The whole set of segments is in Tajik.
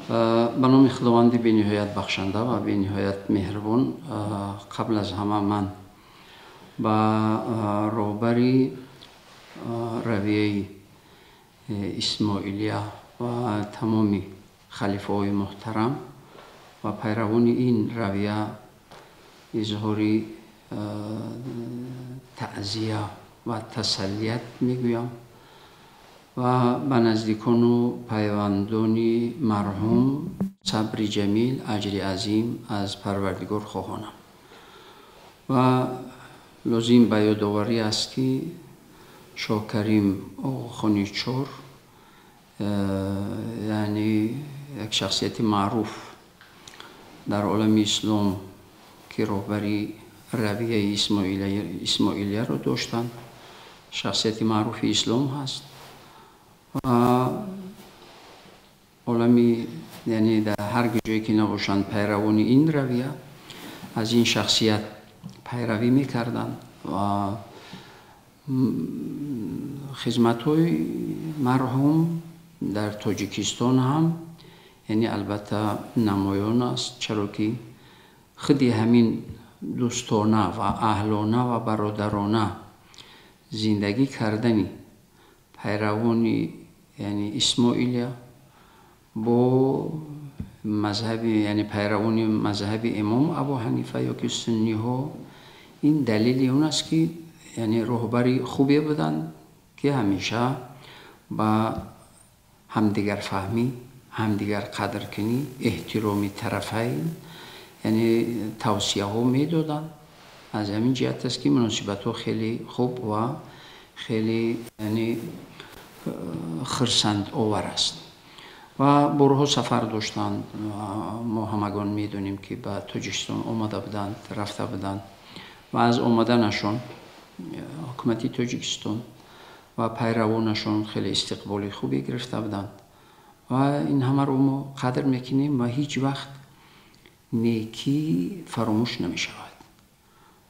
Ба номи Худованди бениҳоят бахшанда ва бениҳоят меҳрубон. Қабл аз ҳама ман ба роҳбари равияи Исмоилия ва тамоми халифаҳои муҳтарам ва пайравони ин равия изҳори таъзия ва тасаллият мегӯям ва ба наздикону пайвандони марҳум сабри ҷамил, аҷри азим аз Парвардигор хоҳонам. Ва лозим ба ёдоварӣ аст, ки Шоҳкарим Оғохони Чор, яъне як шахсияти маъруф дар олами ислом, ки роҳбари равияи Исмоилияро доштанд, шахсияти маъруфи ислом ҳаст ва олами, яъне дар ҳар ҷое ки набошанд, пайравони ин равия аз ин шахсият пайравӣ мекарданд ва хизматҳои марҳум дар Тоҷикистон ҳам, яъне албатта, намоён аст, чаро ки худи ҳамин дӯстона ва аҳлона ва бародарона зиндагӣ кардани пайравони, яъне Исмоилия бо мазҳаби, яъне пайравони мазҳаби имом Абу Ҳанифа ё ки сунниҳо, ин далели он аст, ки яъне роҳбари хубе буданд, ки ҳамеша ба ҳамдигарфаҳмӣ, ҳамдигарқадркунӣ, эҳтироми тарафайн, яъне тавсияҳо медоданд. Аз ҳамин ҷиҳат аст, ки муносибатҳо хеле хуб ва хеле, яъне хурсандовар аст. Ва борҳо сафар доштанд. Мо ҳамагон медонем, ки ба Тоҷикистон омада буданд, рафта буданд ва аз омаданашон ҳукумати Тоҷикистон ва пайравонашон хеле истиқболи хубе гирифта буданд ва ин ҳамаро мо қадр мекунем ва ҳеҷ вақт некӣ фаромӯш намешавад.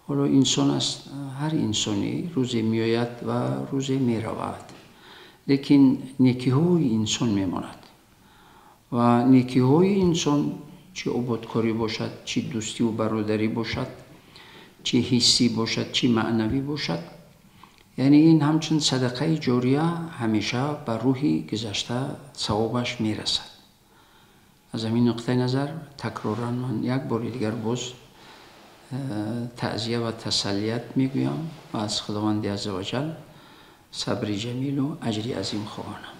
Ҳоло инсон аст, ҳар инсоне рӯзе меояд ва рӯзе меравад, лекин некиҳои инсон мемонад ва некиҳои инсон, чӣ ободкорӣ бошад, чӣ дӯстиву бародарӣ бошад, чӣ ҳиссӣ бошад, чӣ маънавӣ бошад, яъне ин ҳамчун садақаи ҷория ҳамеша ба рӯҳи гузашта савобаш мерасад. Аз ҳамин нуқтаи назар такроран ман як бори дигар боз таъзия ва тасаллият мегӯям ва аз Худованди азза ваҷал сабри ҷамилу аҷри азим хоҳонам.